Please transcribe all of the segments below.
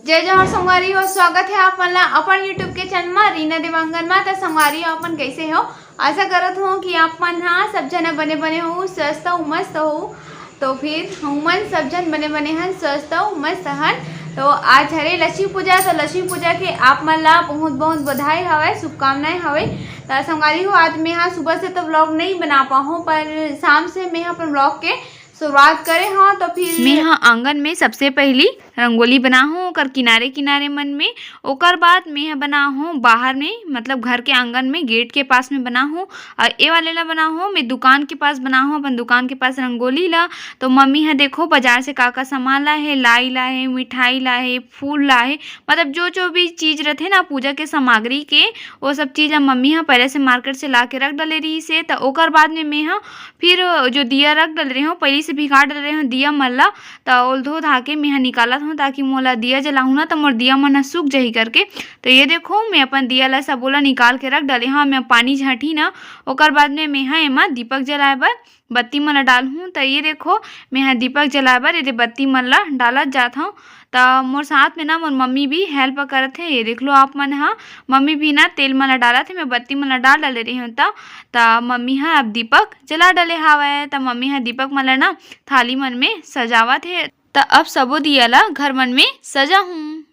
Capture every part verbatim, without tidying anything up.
जय जोहार संगवारी हो, स्वागत हे आप मन ला अपन YouTube के चैनल मा रीना देवांगन मा। त संगवारी हो, आप मन कैसे हो? आशा करत हो कि आप मन हा सब झन बने बने हो, स्वस्थ हो, मस्त हो। तो फिर हमन सब झन बने बने हन, स्वस्थ हो, मस्त हन। तो आज हरे लक्ष्मी पूजा, तो लक्ष्मी पूजा के आप मन ला बहुत बहुत बधाई हवय, शुभकामनाएं हवय। त संगवारी हो, आज मैं हा सुबह से तो vlog नहीं बना पाहूँ, पर शाम से मैं हा अपन vlog के शुरुआत करे हव। तो फिर मैं हा आंगन में सबसे पहली रंगोली बना हूँ, ओकर किनारे किनारे मन में। ओकर बाद मैं हा बना हूँ बाहर में, मतलब घर के आंगन में, गेट के पास में बना हूँ। और ए वाले ला बना हूँ मैं दुकान के पास बना हूँ, अपन दुकान के पास रंगोली ला। तो मम्मी हा देखो बाजार से का का सामान ला हे, लाई ला हे, मिठाई ला हे, फूल ला हे, मतलब जो जो भी चीज रथे ना पूजा के सामग्री के, वो सब चीज ला मम्मी हा पहले से मार्केट से ला के रख डले रहिस हे। त ओकर बाद में मैं हा फिर जो दिया रख डले रहे हूँ, पहले से भिगा डले रहे हूँ दिया मन ला, त ओल धो धा के मैं हा निकालत हूँ, ताकि मोला दिया जलाहूँ ना त मोर दिया मन ह सूख जाही करके। तो ये देखो, मैं अपन दिया ला सबो ला निकाल के रख डले हूँ। मैं पानी झंटी ना, ओकर बाद में मैं हा एमा दीपक जलाए बर बत्ती मन ला डालहूँ। त ये देखो, मैं हा दीपक जलाए बर एदे बत्ती मन ला डालत जात हूँ। त मोर साथ में ना मोर मम्मी भी हेल्प करत हे। ये देख लो आप मन हा, मम्मी भी ना तेल मन ला डालत हे, मैं बत्ती मन ला डाल डाले रही हूँ। त त मम्मी हा अब दीपक जला डले हावय। त मम्मी हा दीपक मन ला ना थाली मन में सजावत हे। त अब सबो दिया ला घर मन में सजाहूँ।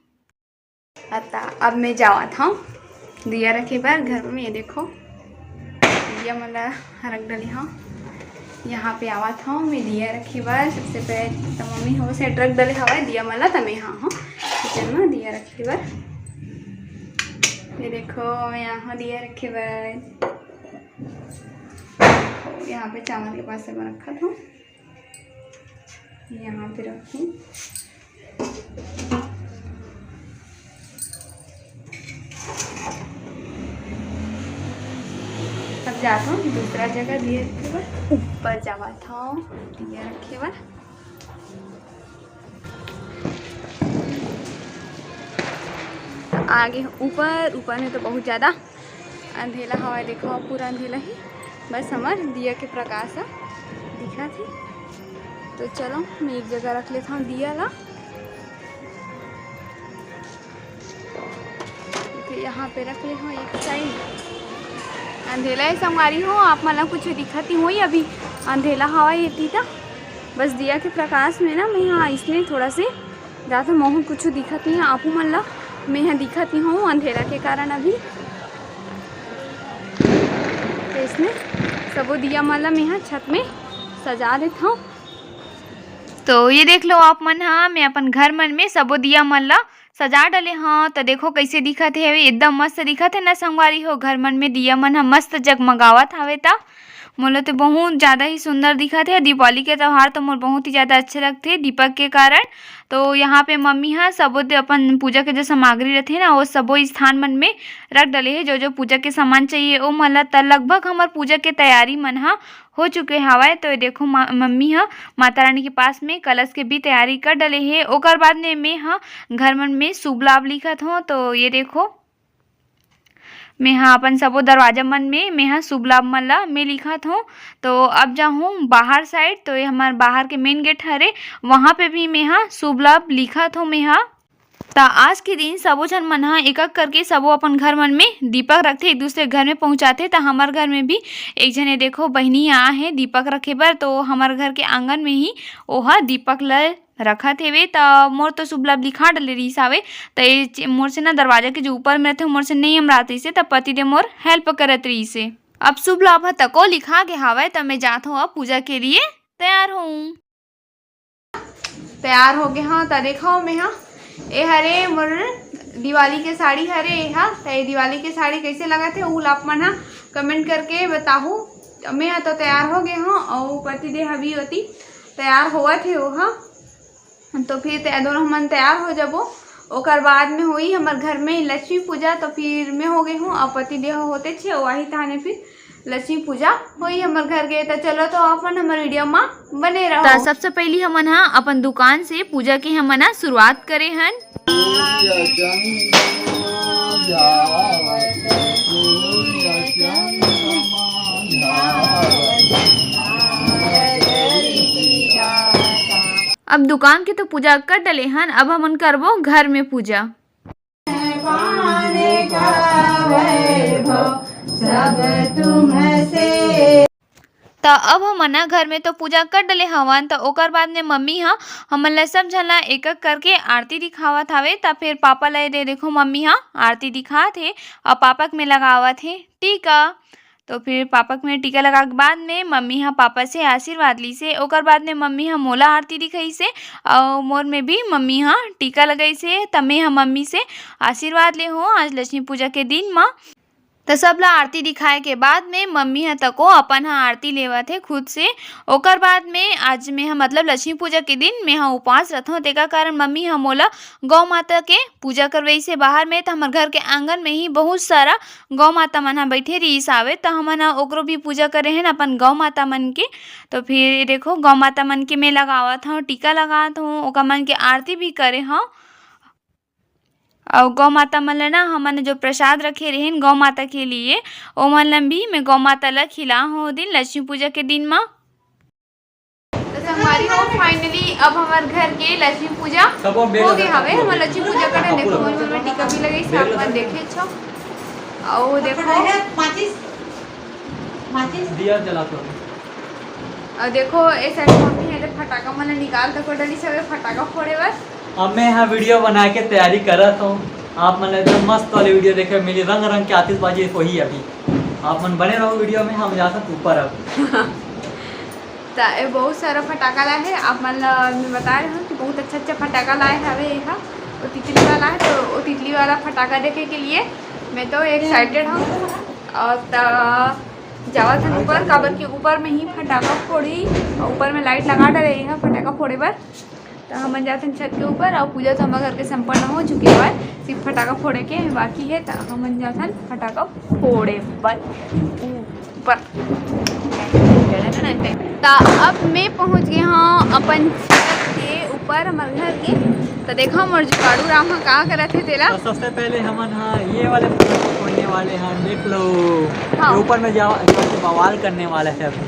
अता अब मैं जावत हूँ दिया रखे बर घर में। ये देखो, दिया मन ला रख डले हूँ। यहाँ पे आवत हूँ मैं दिया रखे बर। सबसे पहले त मम्मी हो सेट रख डले हवय दिया मन ला, त मैं हा हूँ किचन में दिया रखे बर। ये देखो, मैं यहाँ दिया रखे बर। यहाँ पे चावल के पास में रखा था, यहाँ पे रखूँ। अब जाता हूँ दूसरा जगह दिए रखे बर, ऊपर जावा था दिया रखे बर। आगे ऊपर, ऊपर में तो बहुत ज्यादा अंधेला हवय, देखो पूरा अंधेला ही, बस हमर दिया के प्रकाश ह दिखत हे। तो चलो मैं एक जगह रख लेता हूँ दिया ला, तो यहाँ पे रख ले हूँ एक साइड। अंधेला हे संगवारी हो, आप मन ला कुछ दिखत ही होही, अभी अंधेला हवय एती त बस दिया के प्रकाश में ना मैं यहाँ इसमें थोड़ा से ज्यादा महू कुछ दिखत नहीं है, आपू मन ला मैं यहाँ दिखत नहीं हूँ अंधेरा के कारण अभी। तो इसमें सबो दिया मन ला मैं यहाँ छत में सजा देत हूँ। तो ये देख लो आप मन हा, मैं अपन घर मन में सबो दिया मन ला सजा डले हव। त देखो कैसे दिखत हे, एकदम मस्त दिखत हे ना संगवारी हो। घर मन में दिया मन ह मस्त जगमगावत हावे, त मोला तो बहुत ज्यादा ही सुंदर दिखत हे। दिवाली के त्योहार तो मोर बहुत ही ज्यादा अच्छे लगथे दीपक के कारण। तो यहाँ पे मम्मी ह सबो दे अपन पूजा के जो सामग्री रथे ना, वो सबो स्थान मन में रख डले हे। जो जो पूजा के सामान चाहिए, ओ मन ला, त लगभग हमर पूजा के तैयारी मन ह हो चुके हवय। तो ये देखो, मा-, मम्मी ह माता रानी के पास में कलश के भी तैयारी कर डले हे। ओकर बाद में मैं ह घर मन में शुभ लाभ लिखत हों। तो ये देखो, मैं ह अपन सबो दरवाजा मन में मैं ह शुभ लाभ मन ला मैं लिखत हों। तो अब जाहूँ बाहर साइड, तो ये हमार बाहर के मेन गेट हरे, वहाँ पे भी मैं ह शुभ लाभ लिखत हों मैं ह। त आज के दिन सबो झन मन ह एक-एक करके सबो अपन घर मन में दीपक रखथे, एक दूसरे घर में पहुँचाथे। त हमर घर में भी एक झन, ये देखो, बहिनी आ हे दीपक रखे बर, तो हमर घर के आंगन में ही ओहा दीपक ल रखत हेवे। त मोर तो शुभ लाभ लिखा डले रहिस हावे, त ये चे-, मोर से ना दरवाजा के जो ऊपर में रथे, मोर से नहीं अमरात रहिस हे, त पति देव मोर हेल्प करत रहिस हे। अब शुभ लाभ ह तको लिखा गे हावय, त मैं जात हों अब पूजा के लिए तैयार हों। तैयार हो गे हव। त देखव, मैं ह, ए हरे मोर दिवाली के साड़ी हरे, ए ह। त ए दिवाली के साड़ी कैसे लगत हे, उ ला आप मन ह कमेंट करके बताहू। मैं ह तो तैयार हो गे हव, अउ पति देव ह भी ओती तैयार होवत हे, ओ ह। तो फिर तै-, दोनों हमन तैयार हो जबो। ओकर बाद में होई हमर घर में लक्ष्मी पूजा। तो फिर मैं हो गे हूँ, अउ पति देव होते छे, ओ आही तहाने फिर लक्ष्मी पूजा होई हमर घर के। त चलो, तो अपन हमर वीडियो मा बने रहो। त सबसे पहली हमन ह अपन दुकान से पूजा के हमन ह शुरुआत करे हन। अब दुकान के तो पूजा कर डले हन, अब हमन करबो घर में पूजा। पाने का वैभव सब तुमसे। त अब हमन ह घर में तो पूजा कर डले हवन, त ओकर बाद में मम्मी ह हमन ल सब झन ल एक एक करके आरती दिखावत हवे। त फिर पापा ल ये दे, देखो, मम्मी ह आरती दिखात हे अउ पापा के में लगावत हे टीका। तो फिर पापा के में टीका लगा के बाद में मम्मी ह पापा से आशीर्वाद लीसे। ओकर बाद में मम्मी ह मोला आरती दिखाईसे अउ मोर में भी मम्मी ह टीका लगाईसे। त मैं ह मम्मी से आशीर्वाद ले हों आज लक्ष्मी पूजा के दिन म। त सब ला आरती दिखाए के बाद में मम्मी ह तको अपन ह आरती लेवत हे खुद से। ओकर बाद में आज में ह, मतलब लक्ष्मी पूजा के दिन में ह उपास रथों, तेकर कारण मम्मी ह मोला गौ माता के पूजा करवइसे बाहर में। त हमर घर के आंगन में ही बहुत सारा गौ माता मन ह बइठे रिहिस हावे, त हमन ह ओकरो भी पूजा करे हन अपन गौ माता मन के। तो फिर ये देखो, गौ माता मन के मैं लगावत हूँ, टीका लगात हूँ, ओकर मन के आरती भी करे हूँ। अउ गौ माता मन ल ना, हमन जो प्रसाद रखे रहेन गौ माता के लिए, ओमन ल भी मैं गौ माता ल खिला हूँ ओ दिन लक्ष्मी पूजा के दिन म। तो संगवारी हो, finally अब हमर घर के लक्ष्मी पूजा सबो बेल हो गए हवे। हमर लक्ष्मी पूजा करे, देखो, मोर में टीका भी लगे, आप मन देखे छो। अउ देखो, माचिस, माचिस। दिया जलात हवे। अउ देखो, ए side मम्मी हे, ते फटाका मन ल निकाल तको डलिस हवे फटाका फोड़े बर। अब मैं यहाँ वीडियो बना के तैयारी करत हूँ। आप मन एकदम मस्त वाली वीडियो देखे मिली, रंग रंग के आतिशबाजी होही अभी। आप मन बने रहो वीडियो में, हम जाथन ऊपर अब। त ए बहुत सारा फटाका लाए हे, आप मन ल मैं बता रहे हूँ कि बहुत अच्छा अच्छा फटाका लाए हवे। एहा वो तितली वाला है, तो वो तितली वाला फटाका देखे के लिए मैं तो एक्साइटेड हूँ। और त जावत हन ऊपर, काबर कि ऊपर में ही फटाका फोड़ी, ऊपर में लाइट लगा डरे हे फटाका फोड़े बर। त हमन जाथन छत के ऊपर, और पूजा तो हमर घर के संपन्न हो चुके हवय, सिर्फ फटाका फोड़े के बाकी है। त हमन जाथन फटाका फोड़े बर ऊपर। त अब मैं पहुंच गए हूँ अपन छत के ऊपर, हमर घर के। त देखो, मोर जुगाड़ू राम ह का करत हे तेला। तो सबसे पहले हमन हा ये वाले फटाका फोड़ने वाले हैं, देख लो। हाँ। ये ऊपर में जाओ, जाके बवाल करने वाला है अभी।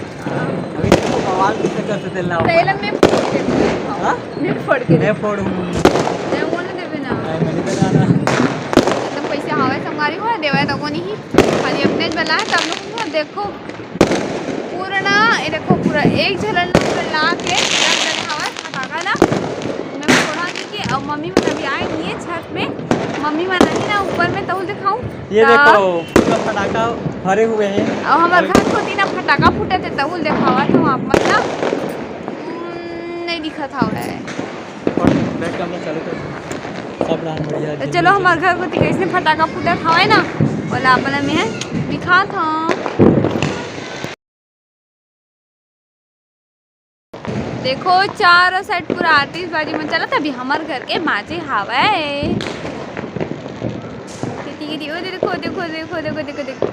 अभी देखो बवाल कैसे करते तेला ऊपर। पहले मैं फोड़ के दिखाऊँ। हाँ? मैं फोड़ के मैं दिखाऊँ। फोड़ूँ। मैं बोलने देवे ना। अरे, मैंने तो जाना। एकदम पैसे हवा संगवारी हो, देवा तो को नहीं। खाली अपने ज बला है, तब लोग को देखो। पूरा ना, ये देखो, पूरा एक झलन पूरा ला के रख देने हवा फटाका ला। मैं फोड़ा नहीं के, अब मम्मी मन अभी आए नहीं है छत में। मम्मी मन आही ना ऊपर में, तहु दिखाऊं। ये का? देखो, पूरा फटाका भरे हुए हैं। अब हमर अभी घर कोती ना फटाका फूटत हे, तहु दिखावत हूँ आप मन ला। हम्म, नहीं दिखत हवे। और back camera चालू कर। सब लान बढ़िया तो चलो, हमर घर कोती कैसे फटाका फूटत हवे ना, ओला आप मन ला मैं दिखात हूँ। देखो, चारों side पूरा आतिशबाजी मन चलत हे। अभी हमर घर के माझे हावय। किटी, किटी, ओ देखो, देखो, देखो।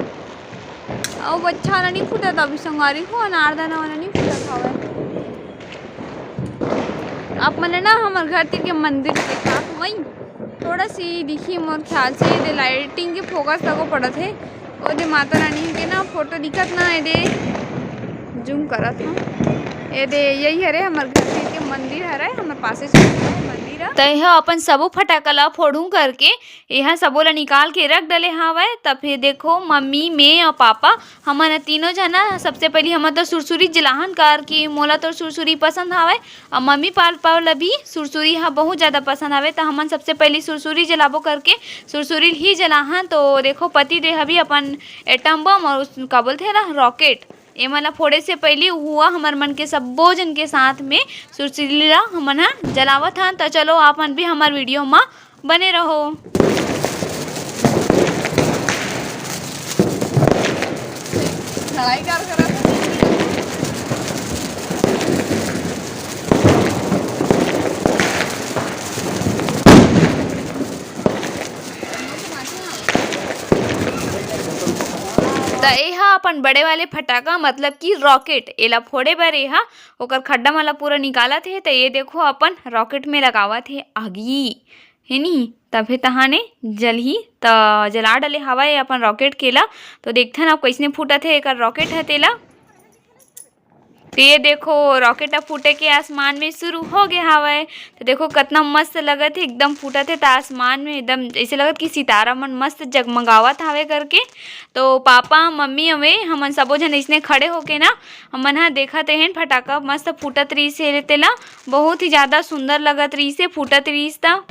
अउ अच्छा वाला नहीं फूटत अभी संगवारी हो, अनारदाना वाला नहीं फूटत हवय। आप मन ना हमर घर तीर के मंदिर देखा वही थोड़ा सी दिखी मोर ख्याल से, ये दे lighting के focus तको पड़त हे। ओ दे माता रानी के ना फोटो दिखत ना, ये दे zoom करत हूँ। ये दे यही हरे हमर घर के मंदिर हरे, हमर पासे से मंदिर है। त यह अपन सबो फटाका ला फोड़ूं करके यहाँ सबो ला निकाल के रख डले हावय। त फिर देखो मम्मी, मैं और पापा, हमन तीनों जना सबसे पहली हमन तो सुरसुरी जलाहन कार कि मोला तो सुरसुरी पसंद हावय। अउ मम्मी पापा ल भी सुरसुरी ह बहुत ज़्यादा पसंद आवे, त हमन सबसे पहिली सुरसुरी जलाबो करके सुरसुरी ही जलाहन। तो देखो, पति देह भी अपन एटम बम और उस, का बोलथे ना, रॉकेट, एमन ला फोड़े से पहिली हुआ हमर मन के सब्बो जन के साथ में सुरसुरी ला हमन ह जलावत हन। त चलो, आप मन भी हमर वीडियो म बने रहो। लड़ाई कर करत हे। त एहा अपन बड़े वाले फटाका, मतलब कि रॉकेट, एला फोड़े बर एहा ओकर खड्डा मन ला पूरा निकालत हे। त ये देखो, अपन रॉकेट में लगावत हे आगी। हे नी, तभे तहाने जलही। त जला डले हवय अपन रॉकेट के ला, तो देखथन अब कइसने फूटत हे एकर रॉकेट ह तेला। तो ये देखो, rocket ह फूटे के आसमान में शुरू हो गए हावय। तो देखो, कितना मस्त लगत हे, एकदम फूटत हे, तो आसमान में एकदम ऐसे लगत कि सितारा मन मस्त जगमगावत हावे करके। तो पापा, मम्मी अउ मैं, हमन सबो झन अइसने खड़े होके ना, हमन ह देखत रहेन, फटाका मस्त फूटत रहिस हे तेला, बहुत ही ज्यादा सुंदर लगत रहिस हे, फूटत रहिस त।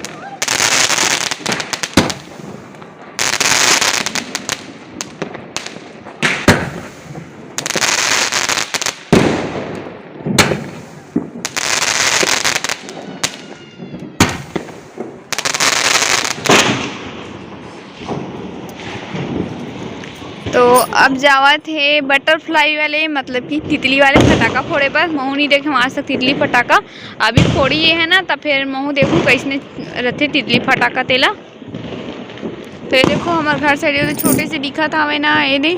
तो अब जावत हे butterfly वाले, मतलब कि तितली वाले फटाका फोड़े बर। महू नहीं देखे आज तक तितली फटाका, अभी फोड़ी ये है ना, त फिर महू देखूँ कैसने रथे तितली फटाका तेला। तो ये देखो, हमर घर side ये तो छोटे से दिखत हावे ना, ये दे,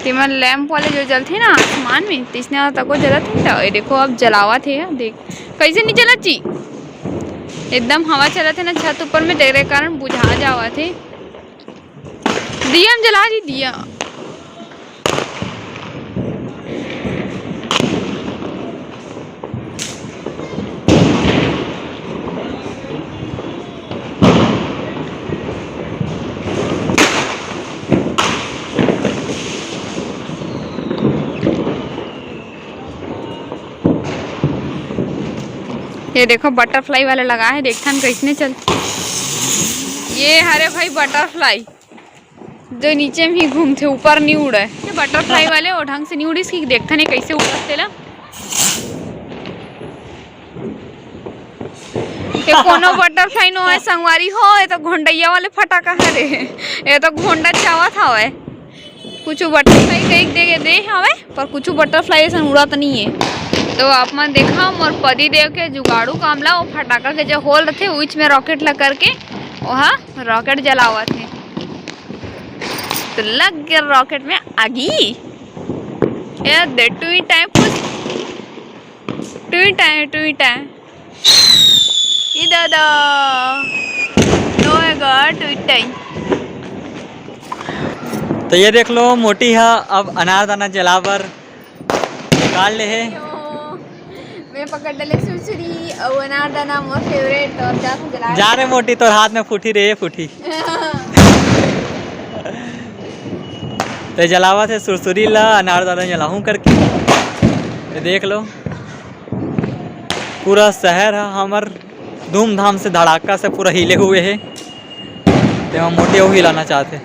तेमन lamp वाले जो जलथे ना आसमान में, तइसने तको जलत हे। तो ये देखो, अब जलावत हे, देख कैसे नहीं जलत जी, एकदम हवा चलत हे ना छत ऊपर में, तेरे कारण बुझा जावत हे। दिया में जला जी, दिया। ये देखो, butterfly वाला लगा है, देखथन कैसने चल। ये हरे भाई butterfly, जो नीचे में ही घूमथे, ऊपर नहीं उड़े। ये butterfly वाले वो ढंग से नहीं उड़िस कि देखथन ये कैसे उड़त तेला। ये कोनो butterfly नो है संगवारी हो, ये तो घोंडैया वाले फटाका हरे। ये तो घोंडा जावत हवय। कुछ butterfly कई दे, दे हवय, पर कुछ butterfly ऐसा उड़त नहीं है। तो आप मन देखा, मोर पति देव के जुगाड़ू काम ला, वो फटाका के जो hole रथे, उच में rocket ला करके, ओहा rocket जलावत हे। तो लग गया rocket में आगी। ये दे टुई टाइम पुस, टुई टाइम, टुई टाइम। ई दादा, नो एगा टुई टाइम। तो ये देख लो, मोटी हा अब अनारदाना जला बर निकाल ले हे। मैं पकड़ डले सुरसुरी अउ अनारदाना मोर favourite, तो अब जाके जला। जा रे मोटी, तोर हाथ में फूटी रे, ये फूटी। ते जलावत हे सुरसुरी ला, अनारदाना जलाहूं करके। ये देख लो, पूरा शहर ह हमर धूमधाम से, धड़ाका से पूरा हिले हुए हे। तेमा मोटी अउ हिलाना चाहथे।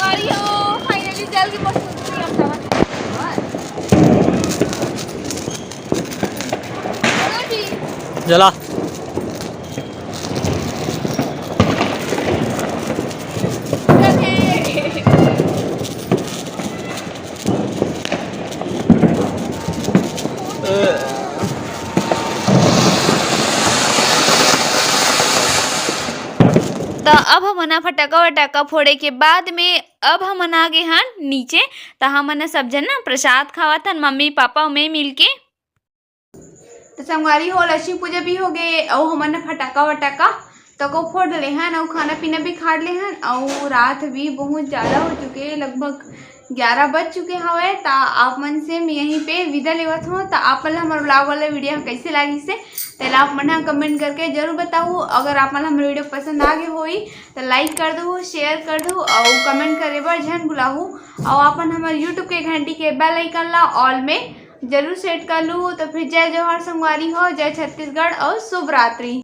अरे हो, finally जल के मस्त सुरसुरी हम जावत हन। जला। त अब हमन ह फटाका वटाका फोड़े के बाद में अब हमन आ गे हन नीचे। त हमन ह सब झन ना प्रसाद खावत हन, मम्मी पापा अउ मैं मिलके। त संगवारी हो, लक्ष्मी पूजा भी हो गे अउ हमन ह फटाका वटाका तको फोड़ ले हन अउ खाना पीना भी खा ले हन अउ रात भी बहुत ज्यादा हो चुके, लगभग ग्यारह बज चुके हवय। त आप मन से मैं यहीं पे विदा लेवत हूँ। त आप मन ला हमर vlog वाला video ह कैसे लागिस हे, तेला आप मन ह comment करके जरूर बताहू। अगर आप मन ला हमर video पसंद आ गे होही त like कर दहू, share कर दहू अउ comment करे बर झन भुलाहू। अउ आप मन हमर YouTube के घंटी के bell icon ला all में जरूर set कर लू। तो फिर जय जोहार संगवारी हो, जय छत्तीसगढ़ अउ शुभ रात्रि।